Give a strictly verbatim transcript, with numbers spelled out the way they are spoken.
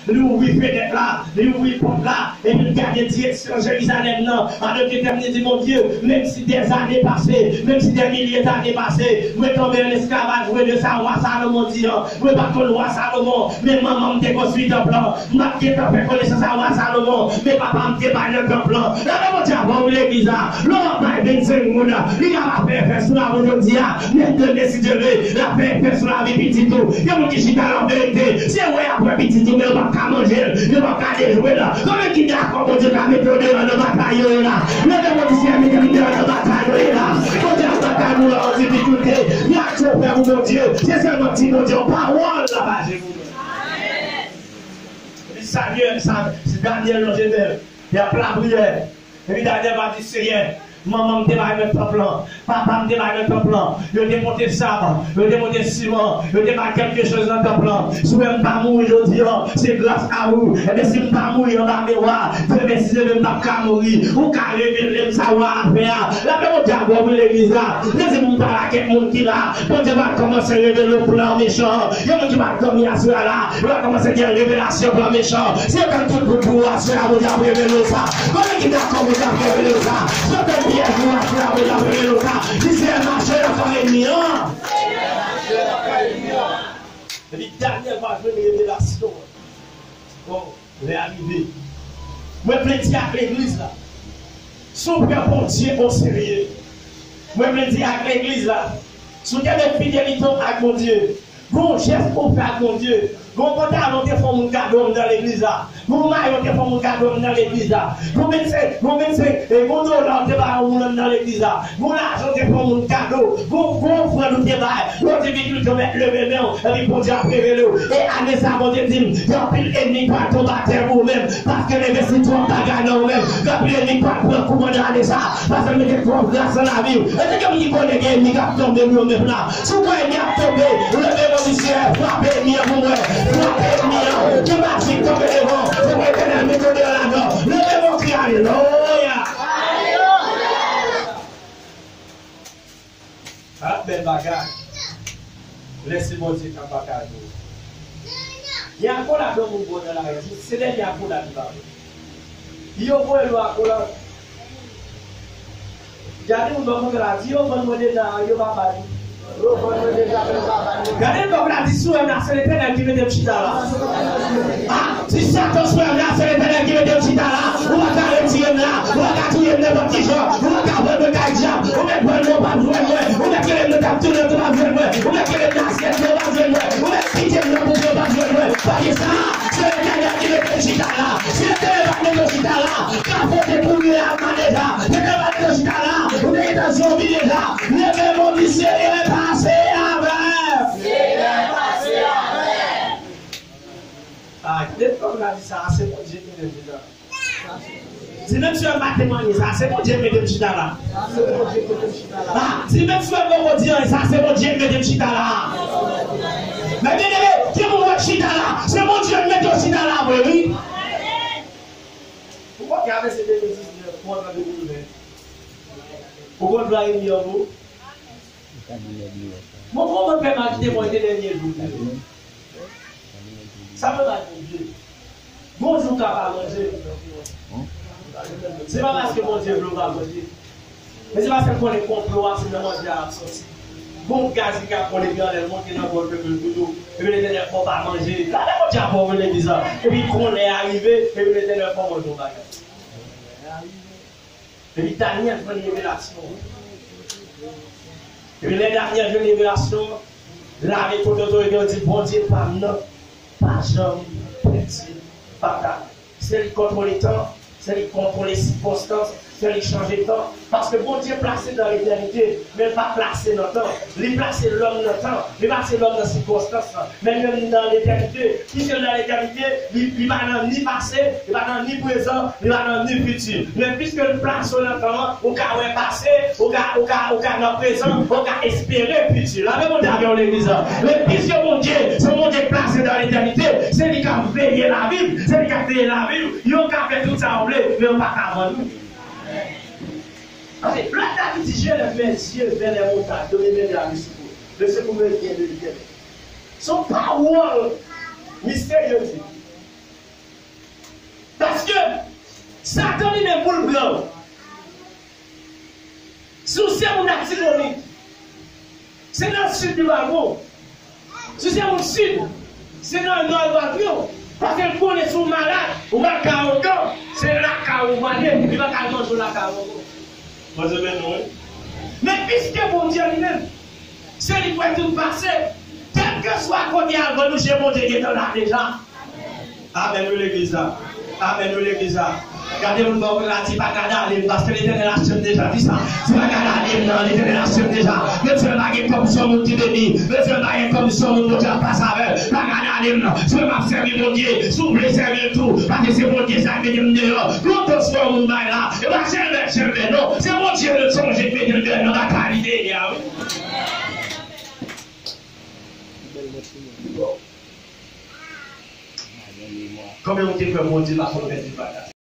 Li ouvri fenèt la, li ouvri pòt la, epi l gade direksyon Jerizalèm nan. Avèk letènite, li di, Bondye, menm si dèzane pase, menm si dèmilye dane pase, mwen tonbe an esklavaj, mwen de sa wa Salomon di an. Mwen pa t konn wa Salomon, men manman m te konstwi tanp lan. M pa t gentan fè konesans a wa Salomon, men papa m te bay nan tanp lan. Lè Bondye a ba w legliz la, lè w ap bay vennsenk moun, li ka pa fè efè sou lavi w jodi a, men demen, si Dye vle, l ap fè efè sou lavi pitit ou. Gen moun ki chita la, an verite, se wè y ap wè pitit ou, men yo p ap ka manje l, yo p ap ka dejwe l. Konbyen ki dakò Bondye ka mete w deyò nan batay yo ye la? Leve men w di, Senyè, mete m deyò nan batay yo ye la. Bondye ap batay pou w nan difikilte. Miracle ou fè pou Bondye, se sèlman di Bondye yon pawòl la pa je pou mwen. Epi Danyèl, sa, si Danyèl lonje men l, li ap lapriyè. Epi Danyèl va di, Senyè, manman m te bay mwen tanp lan, papa m te bay mwen tanp lan, yo te pote sab, yo te pote siman, yo te bay kèlke choz nan tanp lan. Si w wè m pa mouri jodi an, se gras a ou. Ebyen, si m pa mouri anba men w a, demen, si Dye vle, m p ap ka mouri. Ou ka revele m sa w a fè a. Lapè Bondye a gwo pou legliz la. Mezanmi, m pale a kèk moun ki la. Bondye va kòmanse revele w plan mechan an. Gen moun ki va dòmi aswè a la, yo va kòmanse gen revelasyon plan mechan an. Si yo tann tout bout pou ou aswè a, Bondye ap revele w sa. Konbyen ki dakò Bondye ap revele w sa? Si yo tann pyèj pou ou aswè a, Bondye ap revele w sa. Di, Senyè, mache nan kan ènmi an. Epi Danyèl va jwenn revelasyon an. Bon, lè a rive. Mwen vle di ak legliz la, si w pran Bondye oserye, mwen vle di ak legliz la, si w kenbe fidelite w ak Bondye, gen yon jès ou fè ak Bondye, gen yon pantalon w te fè yon moun kado anndan legliz la, gen yon mayo w te fè yon moun kado anndan legliz la, gen yon vennsenk, gen yon vennsenk, e gen yon dola w te bay yon moun anndan legliz la. Gon lajan w te fè yon moun kado, gon, gon ofrann ou te bay, lè w te vin, ou te mèt leve men w, epi Bondye ap revele w. E ane sa, Bondye di m, gen anpil ènmi k pral tonbe atè pou ou menm, paske l envesti twòp bagay nan ou menm. Gen anpil ènmi k pral pran kou pandan ane sa, paske l mete twòp gras nan lavi w. Èske gen moun ki konnen gen ènmi k ap tonbe pou yo menm la? Si w kwè ènmi ap tonbe, leve men w di, Senyè, frape ènmi an pou mwen, frape ènmi an, ke majik tonbe devan w, pou Letènèl mete w deyò ladan. Leve men w, kriye, Alelouya! Ah, bèl bagay. Lè se Bondye k ap batay pou ou. Gen akolad yon moun ba w nan lari, se dènye akolad li ba w. Yo voye l yon akolad. Gade moun bò kote la, di yo vann mwen de nari, yo pa ba li. Gade bò kote la, di si w wè m la, se Letènèl ki mete m chita la. Ah, di Satan, si w wè m la, se Letènèl ki mete m chita la. Ou pa ka retire m la, ou pa ka touye m nenpòt ki jan, ou pa ka vann mwen kay dyab, ou mèt vann mwen, ou p ap jwenn mwen, ou mèt rele m nan tab tounen, ou p ap jwenn mwen, ou mèt rele m nan asyèt, ou p ap jwenn mwen, ou mèt kite m nan bouke, ou p ap jwenn mwen. Paske sa, se Letènèl ki mete m chita la. Si Letènèl pa t mete w chita la, kafou te pouri a mal deja. Letènèl pa t mete w chita la, ou te gentan zonbi deja. Leve men w di, Senyè, pase avè m. Senyè, pase avè m. Ah, kite m konn la di sa, se Bondye ki mete m chita la. Di menm si yo pa temwanye sa, se Bondye k mete m chita la. Ah, di menm si yo poko di anyen, sa se Bondye k mete m chita la. Men byeneme, gen moun wè chita la, se Bondye k mete w chita la vre wi. Ou konn gade se de mil diznèf pou antre de mil ven. Ou konn plan ènmi an pou ou? Bon, kòman pèp a kite mwen te dènye jou? Sa fè mal Bondye. Gon jou w ka pa manje. Se pa paske Bondye vle w pa manje. Men se paske l konnen konplo a se nan manje a l ap soti. Gon gaz ki ka pran epi anlè l monte nan bòl pepe l toutou. Epi Letènèl fè w pa manje. Gade Bondye ap fè w vin legliz la. Epi kounye a rive, epi Letènèl fè w manje yon bagay. Epi Danyèl jwenn revelasyon an. Epi lè Danyèl jwenn revelasyon an, lame tout otorite yo di, Bondye pa m nan pa janm pèdi batay. Se li k kontwole tan, se li k kontwole sikonstans, se li k chanje tan. Paske Bondye plase nan letènite, men l pa plase nan tan. Li plase lòm nan tan, li plase lòm nan sikonstans. Men li menm li nan letènite. Piske l nan letènite, li, li pa nan ni pase, li pa nan ni prezan, li pa nan ni fiti. Men piske l plase w nan tan an, ou ka wè pase, ou ka, ou ka, ou ka nan prezan, ou ka espere fiti. Lame Bondye avè w legliz la. Men piske Bondye, se Bondye k plase nan letènite, se li k ap veye lavi m, se li k ap veye lavi m. Yo ka fè tout sa yo vle, men yo pa ka vann ou. Tande, lè David di, Je lève mes yeux vers les montagnes, d'où me viendra le secours. Le secours me vient de l'Éternel. Se yon pawòl misterye li. Satan li menm pou l pran w. Si w se moun Latibonit, se nan sid li pral pran w. Si w se moun sid, se nan nò li pral pran w. Paske l konnen si w malad, ou pral ka ankò, se lakay ou prale, li pa ka manje w lakay ou ankò. Mwen se men nou, wi. Men piske Bondye li menm, se li k wè tout pase. Kèlkeswa kote y al, nou je Bondye gentan la deja. Amèn, wi, legliz la. Amèn, wi, legliz la. Gade moun bò kote la, di, "Pa gade ale m, paske Letènèl achte m deja." Di sa. Di, "Pa gade ale m, non, Letènèl achte m deja." Bondye pa gen kòb sou moun ki beni. Bondye pa gen kòb sou moun Bondye ap pase avè l. Pa gade ale m, non. Si m ap sèvi Bondye, si w vle sèvi l tou, paske se Bondye sa k mete m deyò. Lontan se yon moun bay la. E pa Jèlbè, Jèlbè, non. Se Bondye l sonje k mete l deyò nan batay li te ye a, wi. Konbyen moun ki kwè Bondye pa konn pèdi batay?